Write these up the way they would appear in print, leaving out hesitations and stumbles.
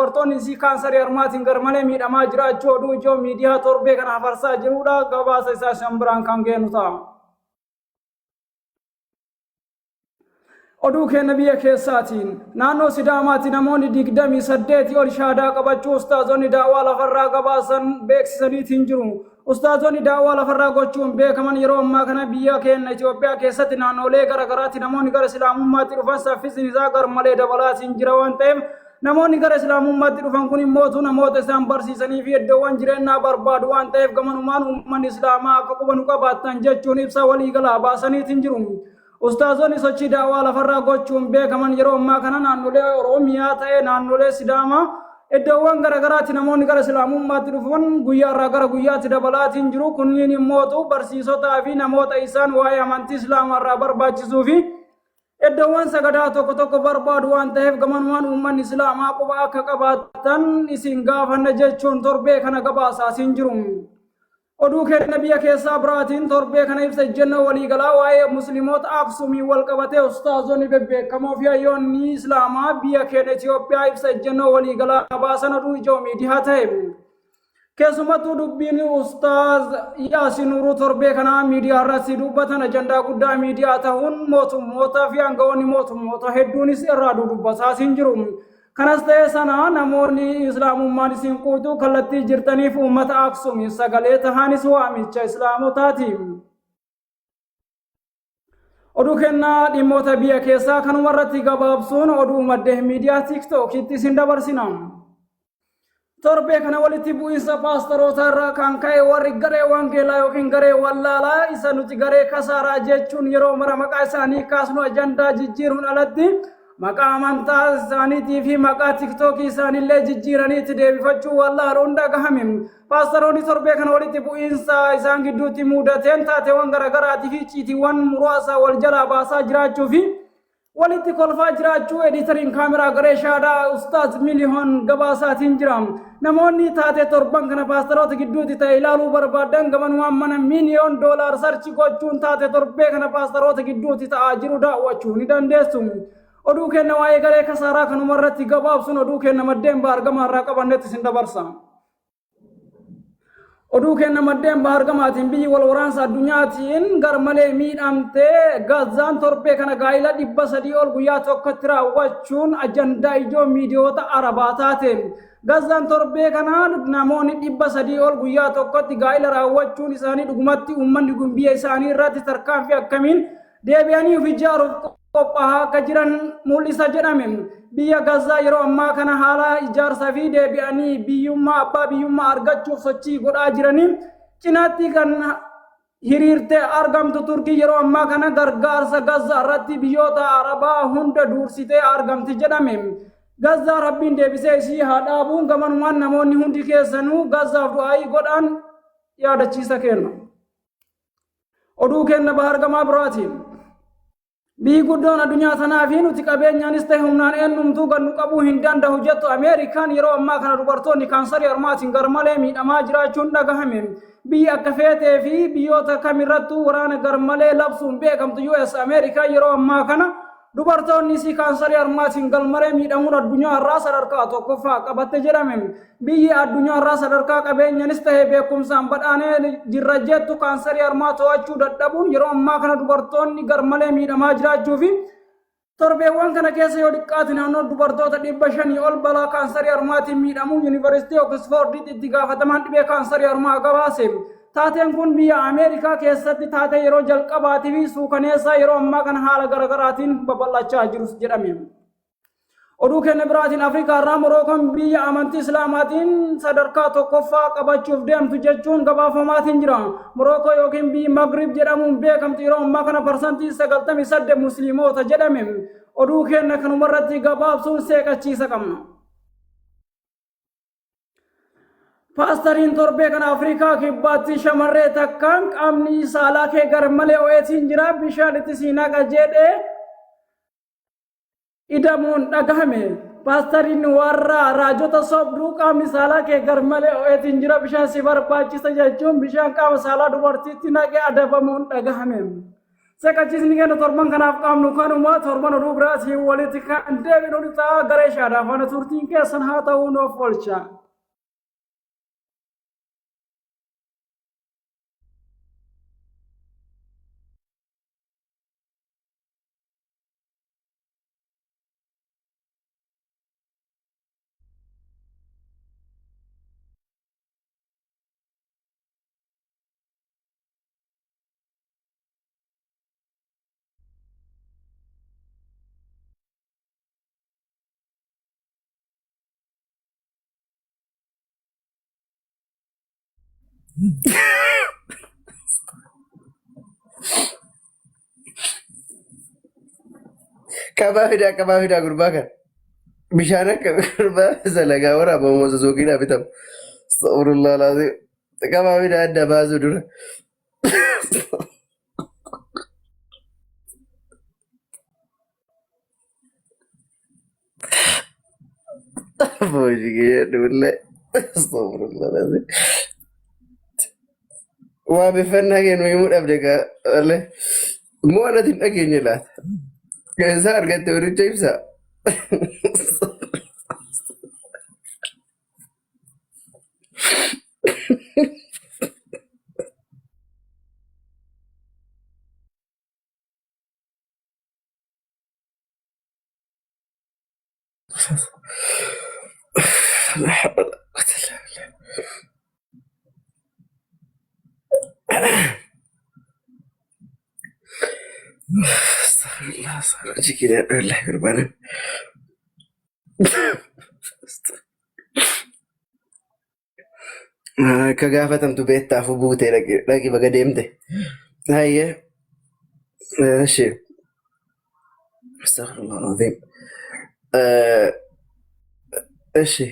dubartoonni isii kaansarii harmaatiin garmalee miidhamaa jiraachuu oduu ijoo miidiyaa torbee kana hafarsaa jirudha. Gabaasa isaa isin biraan kan geenu ta'a. Oduu keenya biyya keessaatiin naannoo Sidaamaatti namoonni 28 ol shaadaa qabachuu ustaazonni daawaa lafarraa gabaasan beeksisaniitiin jiru. Ustaazonni daawaa lafarraa gochuun beekaman yeroo ammaa kana biyya keenya Itoophiyaa keessatti naannolee garaagaraatti namoonni gara Islaamummaatti dhufan saffisni isaa garmalee dabalaatiin jira waan ta'eef namoonni gara Islaamummaatti dhufan kun immootu namoota isaan barsiisanii fi iddoowwan jireenyaa barbaadu waan ta'eef gamanumaan uummanni Islaamaa akka qubanu qabaatan jechuun ibsa waliigalaa baasaniitiin jiru. Ustaazonni sochii daawaa lafarraa gochuun beekaman yeroo ammaa kana naannolee Oromiyaa ta'ee naannolee Sidaamaa iddoowwan garaagaraatti namoonni gara Islaamummaatti dhufan guyyaarraa gara guyyaatti dabalaatiin jiru. Kunniin immootu barsiisotaa fi namoota isaan waa'ee amantii Islaamaarraa barbaachisuu fi iddoowwan sagadaa tokko tokko barbaadu waan ta'eef gamanumaan uummanni Islaamaa quba akka qabaatan isin gaafanna jechuun torbee kana gabaasaasiin jiru. Oduu keenya biyya keessaa biraatiin torbee kana ibsa ejjennoo waliigalaa waa'ee musliimoota Aksuumiin wal qabatee ustaazonni bebbeekamoo fi hayyoonni Islaamaa biyya keenya Itoophiyaa ibsa ejjennoo waliigalaa baasan oduu ijoo miidiyaa ta'e. Keessumattuu dubbiin ustaaz Yaasin Nuuruu torbee kanaa miidiyaa irratti dubbatan ajandaa guddaa miidiyaa ta'uun mootummootaa fi aangawoonni mootummoota hedduunis irraa dudubbataa hin jiru. Kanas ta'e sana namoonni Islaamummaan isin quutu kallattii jirtaniif uummata Aksumiif sagalee tahanis waamicha Islaamotaati. Oduu kennaa dhimmoota biyya keessaa kanuma irratti gabaabsuun oduu maddee miidiyaa tiiktookitti isin dabarsina. Torbee kana walitti bu'iinsa paastaroota irraa kan ka'e warri garee wangeelaa yookiin garee wallaalaa isa nuti garee kasaaraa jechuun yeroo mara maqaa isaanii kaasnu ajandaa jijjiiruun alatti maqaa amantaa isaaniitii fi maqaa tiktookii isaaniillee jijjiiranii itti deebifachuu wallaaluun dhagahame. Paastaroonni torbee kana walitti bu'iinsa isaan gidduutti mudateen taateewwan garaagaraatii fi icciitiiwwan muraasa wal jalaa baasaa jiraachuu fi walitti kolfaa jiraachuu editariin kaameraa garee shaadaa Ustaaz Miliyoon gabaasaatiin jira. Namoonni taatee torban kana paastaroota gidduutti ta'e ilaaluu barbaadan gamanumaan mana miliyoon doolaar sarchi gochuun taatee torbee kana paastaroota gidduutti ta'aa jiru daawwachuu ni dandeessu. Oduu kenna waa'ee garee kasaaraa kanuma irratti gabaabsuun oduu kenna maddeen baargamaa irraa qabannetti isin dabarsa. Oduu kenna maddeen baargamaatiin biyyi wal waraansa addunyaatiin garmalee miidhamtee Gazaan torbee kana gaa'ila 300 ol guyyaa tokkotti raawwachuun ajandaa ijoo miidiyoota Arabaa taate. Gazaan torbee kana namoonni 300 ol guyyaa tokkotti gaa'ila raawwachuun isaanii dhugumatti uummanni kun biyya isaanii irratti tarkaanfii akkamiin deebi'anii of ijaaruuf qophaa'aa akka jiran mul'isa jedhame. Biyya Gazaa yeroo ammaa kana haala ijaarsaa fi deebi'anii biyyummaa abbaa biyyummaa argachuuf sochii godhaa jiranii cinaatti kan hiriirtee argamtu Turkii yeroo ammaa kana gargaarsa Gazaa irratti biyyoota Arabaa hunda duursitee argamti jedhame. Gazaa Rabbiin deebisee isii haa dhaabuun gamanumaan namoonni hundi keessanuu Gazaaf du'aayii godhaan yaadachiisa kenna. Oduu kenna bahar gamaa biraatiin. Biyyi guddoon addunyaa tanaa fi nuti qabeenyaanis ta'e humnaan eenyumtuu gad nu qabuu hin danda'u jettu Ameerikaan yeroo ammaa kana dubartoonni kaansarii harmaatiin garmalee miidhamaa jiraachuun dhagahame. Biyyi akka feetee fi biyyoota kamirrattuu waraana garmalee labsuun beekamtu US Ameerikaan yeroo ammaa kana dubartoonni isii kaansarii harmaatiin garmalee miidhamuun addunyaa irraa sadarkaa tokkoffaa qabatte jedhame. Biyyi addunyaa irraa sadarkaa qabeenyanis ta'e beekumsaan badhaanee jirra jettu kaansarii harmaa to'achuu dadhabuun yeroo ammaa kana dubartoonni garmalee miidhamaa jiraachuu fi torbeewwan kana keessa yoo xiqqaate naannoo dubartoota 500 ol balaa kaansarii harmaatiin miidhamuu Yuunivarsiitii Oksfoorditti itti gaafatamaan dhibee kaansarii harmaa gabaase. Taateen kun biyya Ameerikaa keessatti taatee yeroo jalqabaatii fi suukaneessaa yeroo ammaa kana haala garaagaraatiin babal'achaa jirus jedhame. Oduu keenya biraatiin Afrikaa irraa Morookoon biyya amantii Islaamaatiin sadarkaa tokkoffaa qabachuuf deemtu jechuun gabaafamaatiin jira. Morookoo yookiin biyyi Magrib jedhamuun beekamtu yeroo ammaa kana 98% musliimoota jedhame. Oduu keenya kanumarratti gabaabsuun seeqachiisa qabna. Paastariin torbee kana Afrikaa kibbaatti shamarree takkaan qaamni saalaa kee garmalee ho'eetiin jira bishaan itti sii naqa jedhee idamuun dhagahame. Paastariin warra raajota sobduu qaamni saalaa kee garmalee ho'eetiin jira bishaan si barbaachisa jechuun bishaan qaama saalaa dubartiitti naqee adabamuun dhagahame. Seqachiisni keenya torban kanaaf qabnu kanuma torban oduu biraatiin walitti kan deebinu ta'a garee shaadaa faana turtiin keessan haa ta'uu nuuf oolcha. Qabaa fidaa qabaa fidaa gurbaa kana. Bishaan akka gurbaa salagaa waraabamu osoo suuqiidhaa bitamu. Astaghfirullah alazim. Qabaa fidaa adda baasuu dura. Boojii jedhullee. Astaghfirullah alazim. Waa bifannaa kennu himuu dhabde gaa. Moo anatti hin dhageenye laata? Keessaa argatte horicha ibsaa. لا حول ولا قوة إلا بالله. استغفر الله استغفر الله جيكي والله قربانا. Akka gaafatamtu beektaafuu buutee dhaqi dhaqi baga deemte. Hayyee. Eshi. Astaghfirullah alazim. Eshi.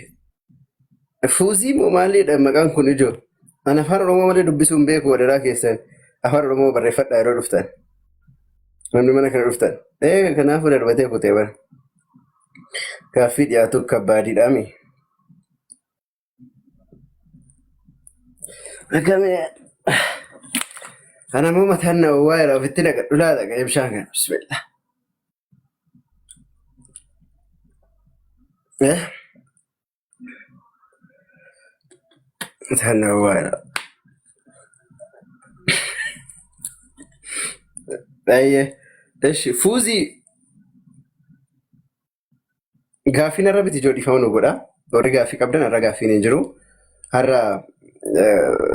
Fuuzii moo maalidha maqaan kun ijoo? Ani afaan Oromoo malee dubbisuu hin beeku wadaraa keessan. Afaan Oromoo barreeffadhaa yeroo dhuftan. Namni mana kana dhuftan. Ee kanaafuu darbatee kutee bara. Gaaffii dhiyaatu kabbaadiidhaami. Akkamii kana immoo mataan na owwaa jira ofitti naqadhu laata qa'ee bishaan kana bismillah. Eh? Mataan na owwaa jira. Baay'ee. Eshi fuuzii Gaaffiin har'a miti ijoo dhiifama nu godha. Warri gaaffii qabdan har'a gaaffiin hin jiru. Har'a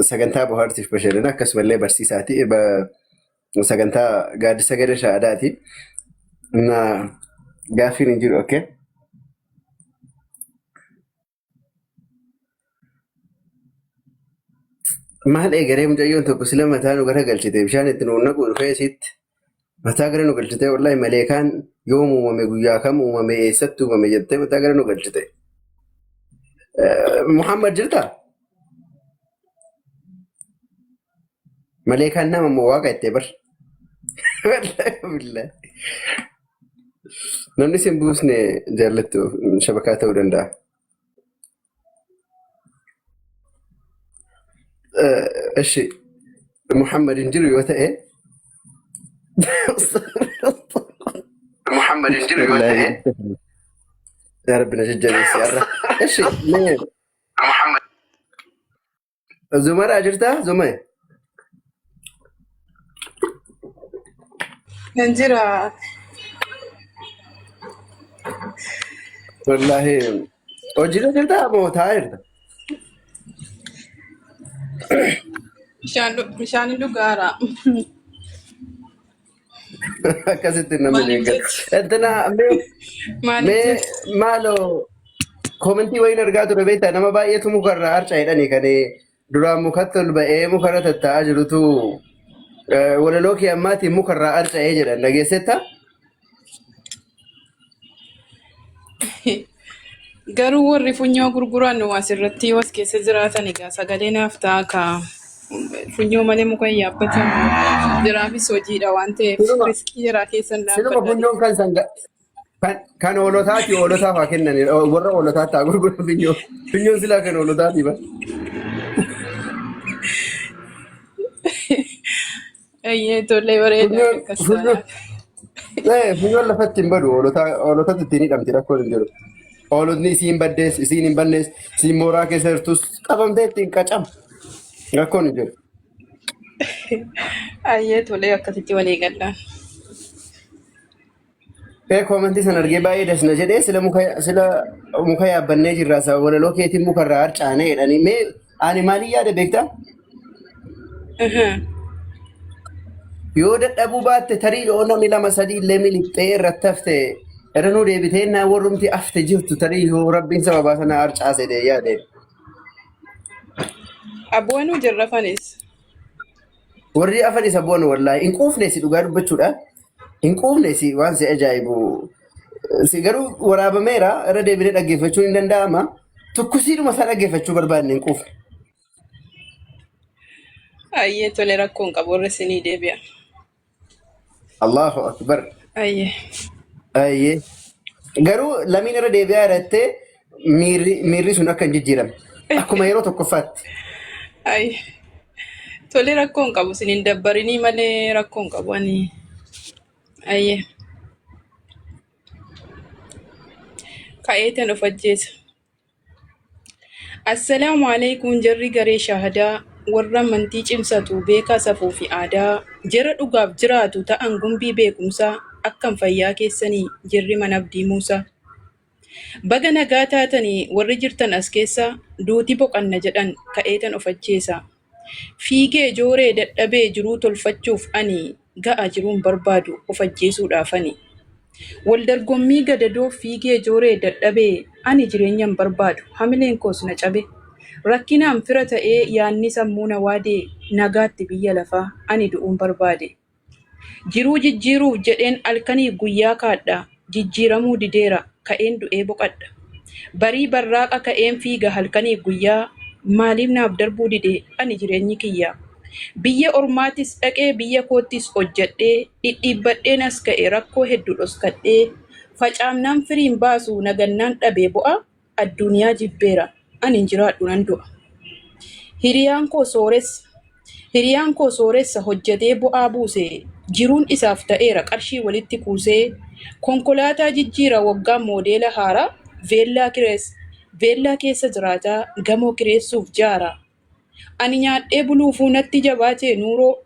sagantaa bohaartiif bashannana akkasumallee barsiisaati. Sagantaa gaaddisa gada shaadaati. Na gaaffiin hin jiru okay. Maal eegaree mucayyoon tokko sila mataa nu gara galchite bishaan itti nu naqu dhufee isitti mataa gara nu galchite wallahi maleekaan yoom uumame guyyaa kam uumame eessatti uumame jettee mataa gara nu galchite. Muhammad jirtaa? Maleekaan nama immoo waaqa jettee bar. Wallahi billahi. Namni sin buusne jaallattu shabakaa ta'uu danda'a. Eshi Muhammad hin jiru yoo ta'e Muhammad hin jiru yoo ta'e yaa Rabbi na jajjabeessi har'a. Eshi mee Muhammad Zumaraa jirtaa Zumee? Nan jira. Wallaahi hojiirra jirtaa moo taa'aa jirta? Bishaan dhugaara. Akkasitti namni Maaliif deeggara. jecha? Intina mee Maaliif mee jecha? maaloo koomentii wayiin argaa ture beektaa nama baay'eetu mukarraa harca jedhanii kan duraan mukatti ol ba'ee mukarra tattaa'aa jirutu walaloo kee ammaatiin mukarraa harca'ee jedhan dhageessetta. Garuu warri funyoo gurguran asirratti yoo as keessa jiraatan egaa sagalee naaf ta'a ka funyoo malee muka hin yaabbatan. Jiraafis hojiidha waan ta'eef Siluma riskii jiraa keessan siluma dhaabbadha. funyoon kan sanga kan kan hoolotaati hoolotaaf haa kennan warra hoolotaatti haa gurguran funyoo funyoon silaa kan hoolotaati ba. Ayyee tollee bareedaa Funyoon akkas funyoon taanaan. Funyoon lafatti hin badu hoolotatti ittiin hidhamti rakkoon hin jiru. Hoolotni isiin baddees isiin hin bannees isiin mooraa keessa jirtus qabamtee ittiin qacam rakkoon hin jiru. Ayyee tolee akkasitti walii gallaan. Koomentii sana argee baay'ee dasna jedhee sila muka yaabbannee jirra sababa walaloo keetiin mukarraa harcaanee jedhanii mee ani maalii yaada beektaa? Yoo dadhabuu baatte tarii yoo namni lama sadii illee miliqxee irratti hafte irra nuu deebitee naa warrumti hafte jirtu tarii yoo rabbiin sababaa sana harcaase dee yaade. Abboonuu jirra fanis. Warri afan isa bu'an wallaahi hin quufne si dhugaa dubbachuudha. Hin quufne si waan si ajaa'ibu. Si garuu waraabameera irra deebinee dhaggeeffachuun hin danda'ama. Tokkosiidhuma isaa dhaggeeffachuu barbaadne hin quufne. Ayyee tole rakkoon qabu warra isinii deebi'a. Allahu akbar. Ayyee. Ayyee. Garuu lamiin irra deebi'aa irrattee miirri sun akka hin jijjiiramne. Akkuma yeroo tokkoffaatti. Ayyee. Tole rakkoon qabu isin hin dabbarinii malee rakkoon qabu ani. Ayyee. Ka'eetan of ajjeesa. Assalaamu Aleeykum Jarri garee shahadaa Warra amantii cimsatu Beekaa safuu fi aadaa Jara dhugaaf jiraatu Ta'an gumbii beekumsaa Akkam fayyaa keessanii Jirri mana Abdii Muusaa Baga nagaa taatanii Warri jirtan as keessa Duuti boqanna jedhan Ka'eetan of ajjeesa Fiigee jooree dadhabee Jiruu tolfachuuf ani Ga'a jiruun barbaadu Of ajjeesuudhaafani Wal dargommii gadadoof fiigee jooree dadhabee ani jireenya hin barbaadu hamileen koos na cabe Rakkinaan fira ta'ee yaadni sammuu na waadee nagaatti biyya lafaa ani du'uun barbaade Jiruu jijjiiruuf jedheen alkaniif guyyaa kaadha jijjiiramuu dideera ka'een du'ee boqadha Barii barraaqa ka'een fiiga halkaniif guyyaa maaliif naaf darbuu dide ani jireenyi kiyya Biyya ormaatis dhaqee biyya koottis hojjedhee dhidhiibbadheen as ka'e rakkoo heddu dhoskadhee facaafnaan firii hin baasu nagannaan dhabee bu'a adduniyaa jibbeera ani hin jiraadhu nan du'a. Hiriyaan koo sooressa Hiriyaan koo sooressa hojjetee bu'aa buuse jiruun isaaf ta'eera qarshii walitti kuusee konkolaataa jijjiira waggaan moodeela haaraa veellaa kirees veellaa keessa jiraataa gamoo kireessuuf jaara Ani nyaadhee buluufuu natti jabaatee nuuroo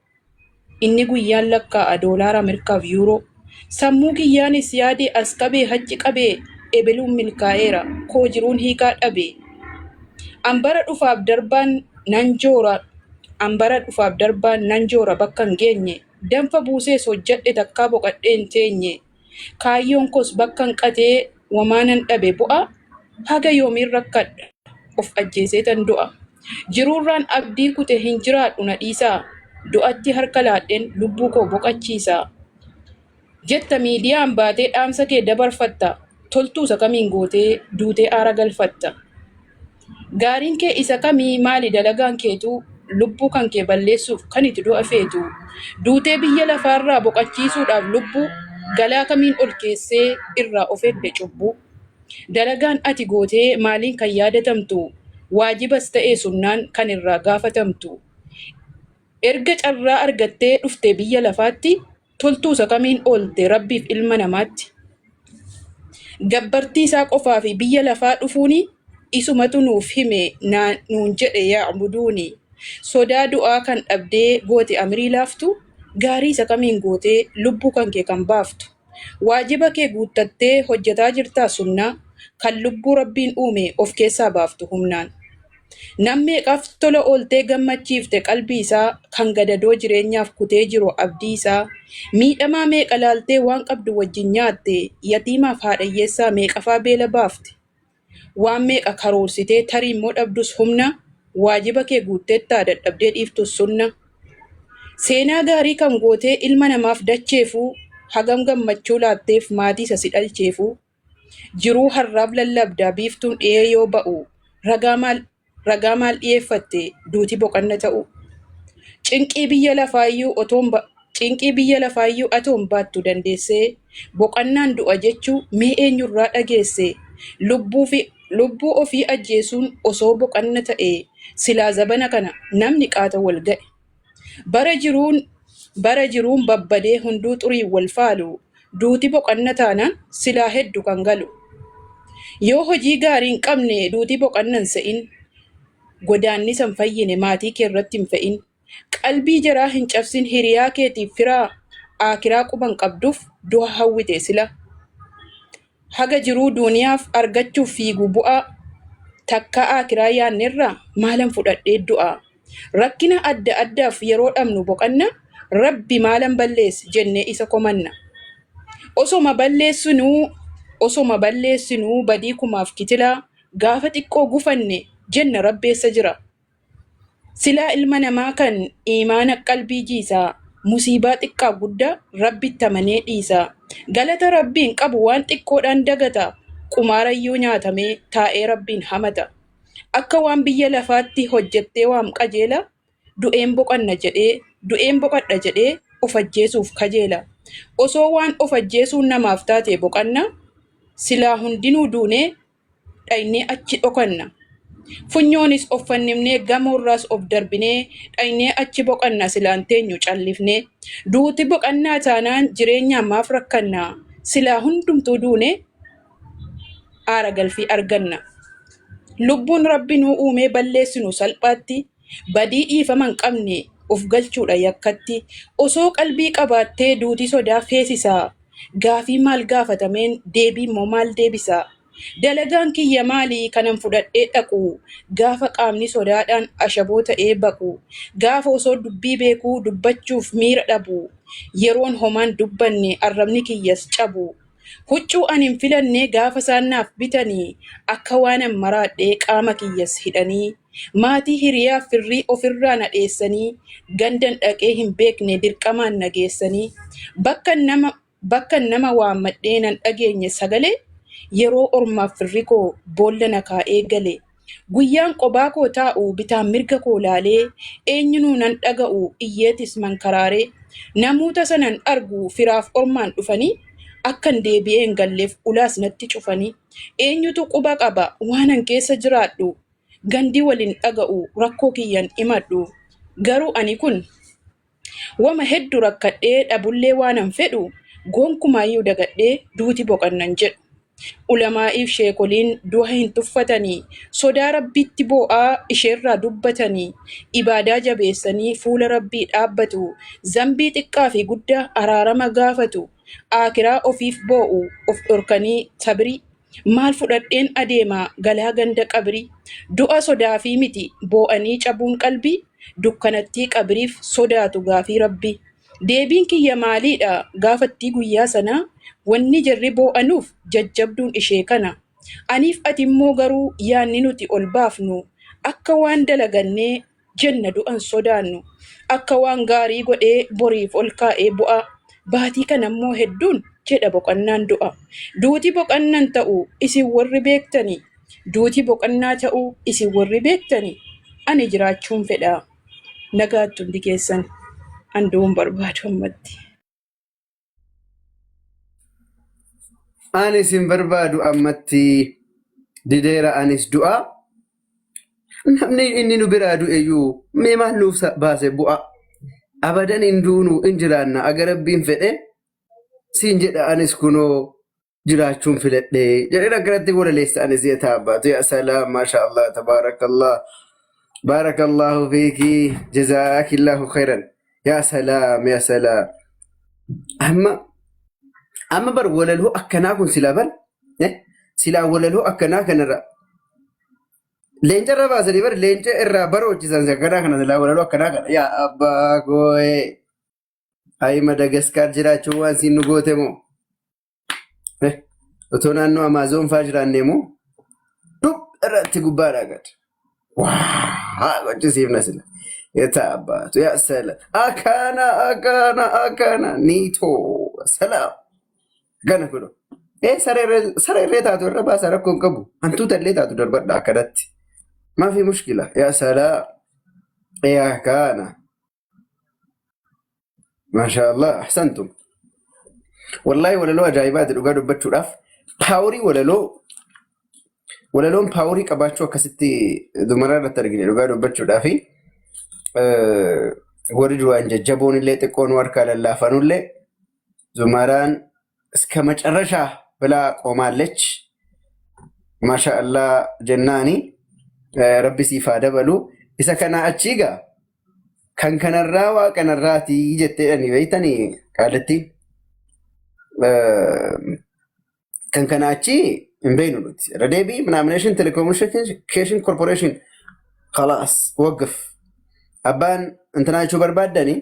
Inni guyyaan lakkaa'a doolaara Ameerikaaf yuuroo Sammuu kiyyaanis yaadee as qabee hachi qabee Ebeluun milkaa'eera koo jiruun hiikaa dhabe An bara dhufaaf darbaan nan joora An bara dhufaaf darbaan nan joora bakka hin geenye Danfa buusees hojjadhe takkaa boqadhee hin teenye Kaayyoon koos bakka hanqatee wamaa nan dhabe bu'a Haga yoomiin rakkadha of ajjeeseetan du'a Jiruurraan abdii kute hin jiraadhu na dhiisaa Du'atti harka laadheen lubbuu koo boqachiisa Jetta miidiyaan baatee dhaamsa kee dabarfatta Toltuu isa kamiin gootee duutee aara galfatta Gaariin kee isa kamii maali dalagaan keetuu lubbuu kan kee balleessuuf kan itti du'a feetu duutee biyya lafaarraa boqachiisuudhaaf lubbuu galaa kamiin ol keessee irraa of eegde cubbuu dalagaan ati gootee maaliin kan yaadatamtu waajibas ta'ee sunnaan kan irraa gaafatamtu erga carraa argattee dhuftee biyya lafaatti toltuu isa kamiin oolte rabbiif ilma namaatti Gabbartii isaa qofaa fi biyya lafaa dhufuuni isumatu nuuf hime nuun jedhe ya'buduuni. Sodaa du'aa kan dhabdee goote amirii laaftu gaarii isa kamiin gootee lubbuu kan kee kan baaftu. Waajiba kee guuttattee hojjetaa jirtaa sunnaa kan lubbuu rabbiin uume of keessaa baaftu humnaan. Nam meeqaaf tola ooltee gammachiifte qalbii isaa kan gadadoo jireenyaaf kutee jiru abdii isaa miidhamaa meeqa laaltee waan qabdu wajjin nyaatte yatiimaaf haadha hiyyeessaa meeqafaa beela baafte waan meeqa karoorsitee tarii immoo dhabdus humna waajiba kee guutteettaa dadhabdee dhiiftus sunna Seenaa gaarii kan gootee ilma namaaf dacheefuu hagam gammachuu laatteef maatii isa si dhalcheefuu Jiruu har'aaf lallabda biiftuun dhiyee yoo ba'u ragaa maal ragaa maal dhiyeeffatte duuti boqanna ta'u. Cinqii biyya lafaayyuu otoon ba cinqii biyya lafaayyuu atoon baattu dandeessee boqannaan du'a jechuu mee eenyurraa dhageesse lubbuu fi lubbuu ofii ajjeesuun osoo boqanna ta'e silaa zabana kana namni qaata wal ga'e. Bara jiruun Bara jiruun babbadee hunduu xuriin wal faalu, duuti boqanna taanaan silaa heddu kan galu. Yoo hojii gaarii hin qabne duuti boqanna hin se'in. Godaannisa hin fayyine maatii kee irratti hin fe'in. Qalbii jaraa hin cabsin hiriyaa keetiif firaa aakiraa quba hin qabduuf du'a hawwite sila. Haga jiruu duuniyaaf argachuuf fiigu bu'aa takkaa aakiraa yaannerraa maalan fudhadhee du'aa. Rakkina adda addaaf yeroo dhabnu boqanna Rabbi maalan balleesse jennee isa komanna. Osoma balleessinuu osoma balleessinuu badii kumaaf kitilaa gaafa xiqqoo gufanne jenna Rabbi eessa jira. Silaa ilma namaa kan iimaana qalbii jiisaa Musiibaa xiqqaaf guddaa Rabbitti amanee dhiisa Galata Rabbiin qabu waan xiqqoodhaan dagata Qumaarayyuu nyaatamee taa'ee Rabbiin hamata Akka waan biyya lafaatti hojjettee waam qajeela Du'een boqanna jedhee du'een boqadha jedhee of ajjeesuuf kajeela Osoo waan of ajjeesuun namaaf taate boqanna Silaa hundinuu duunee dhaynee achi dhokanna. Funyoonis of fannifnee gamoorraas of darbinee dhaynee achi boqanna silaan teenyu callifnee. Duuti boqannaa taanaan jireenyaan maaf rakkanna silaa hundumtuu duunee aara galfii arganna. Lubbuun Rabbi nuu uumee balleessinu salphaatti badii dhiifama hin qabne of galchuudha yakkatti. Osoo qalbii qabaattee duuti sodaa feesisaa. Gaafii maal gaafatameen deebii immoo maal deebisaa? Dalagaan kiyya maali kanan fudhadhee dhaqu Gaafa qaamni sodaadhaan ashaboo ta'ee baqu Gaafa osoo dubbii beekuu dubbachuuf miira dhabu Yeroon homaan dubbanne arrabni kiyyas cabu Huccuu ani hin filanne gaafa isaan naaf bitanii Akka waanan maraadhee qaama kiyyas hidhanii Maatii hiriyaaf firrii ofirraa na dheessanii Gandan dhaqee hin beekne dirqamaan na geessanii Bakkan nama Bakkan nama waammadhee nan dhageenye sagalee Yeroo ormaaf firri koo boolla na kaa'ee gale Guyyaan qobaa koo taa'u bitaan mirga koo laalee Eenyunuu nan dhaga'u iyyeetis mankaraaree Namuu tasa nan argu firaaf ormaan dhufanii Akkan deebi'ee hin galleef ulaas natti cufanii Eenyutu quba qaba waanan keessa jiraadhu Gandi wal hin dhaga'u rakkoo kiyyan himadhu Garuu ani kun Wama heddu rakkadhee dhabullee waanan fedhu gonkumaayyuu dagadhee duuti boqannan jedhu. Ulamaa'iif sheekoliin du'a hin tuffatanii sodaa Rabbiitti boo'aa isheerraa dubbatanii ibaadaa jabeessanii fuula Rabbii dhaabbatu zambii xiqqaa fi guddaa araarama gaafatu aakiraa ofiif boo'u of dhorkanii sabrii Maal fudhadheen adeema galaa ganda qabrii Du'a sodaafii miti boo'anii cabuun qalbii Dukkanattii qabriif sodaatu gaafii Rabbii Deebiin kiyya maaliidha gaafattii guyyaa sanaa Wanni jarri boo'anuuf jajjabduun ishee kana Aniif atimmoo garuu yaanni nuti ol baafnu Akka waan dalagannee jenna du'an sodaannu. Akka waan gaarii godhee boriif ol kaa'ee bu'aa. Baatii kanammoo hedduun jedha boqannaan du'a. Duuti boqannan ta'u isin warri beektani. Duuti boqannaa ta'uu isin warri beektani. Ani jiraachuun fedha. Nagaatti hundi keessan. An du'uun barbaadu ammatti. Ani isin barbaadu ammatti dideera anis du'a. Namni inni nu biraa du'e iyyuu mee maal nuuf baase bu'a. Abadan hin duunu hin jiraanna aga rabbiin fedhe siin jedha anis kunoo jiraachuun filadhe jedheen akkanatti walaleessa anis yaa abbaatu yaa salaam maasha Allah tabaarakallah baarakallahu fiiki jazaakillahu khairan yaa salaam yaa salaam amma amma bar walaloo akkanaa kun silaa bar silaa walaloo akkanaa kanarra leenca irra baasanii bar leenca irraa baroochisan akkanaa kana silaa walaloo akkanaa kana yaa abbaa koo'ee ayi Madagaskaar jiraachuun waan siin nu goote moo Otoo naannoo Amaazoon fa'aa jiraannee immoo dub irratti gubbaadhaa gad. Waa gochisiifna sila. Yetaa abbaatu yaa sala. Akaana akaana akaana niitoo salaam. Gana godhu. Ee saree irree taatu irra baasaa rakkoo hin qabu. Hantuuta illee taatu darbadha akkanatti. Maafi mushkila yaa salaam. Ee akaana. Maashaa Allah ahsantum. Wallaahi walaloo ajaa'ibaati dhugaa dubbachuudhaaf. Paaworii walaloo walaloon paaworii qabaachuu akkasitti dumaraa irratti argine dhugaa dubbachuudhaaf. Warri duraan jajjaboon illee xiqqoon harkaa lallaafanullee Zumaraan እስከ መጨረሻ ብላ ቆማለች። ማሻአላህ jennaani Rabbi siif haa dabalu. Isa kana achii gaa kan kanarraa waa kanarraatii jetteedhani beeytanii qaalattiin. Kan kana achii hin beeynu nuti. Irra deebii ምናምኔሽን telecommunication corporation خلاص ወግፍ abbaan እንትና jechuu barbaaddani.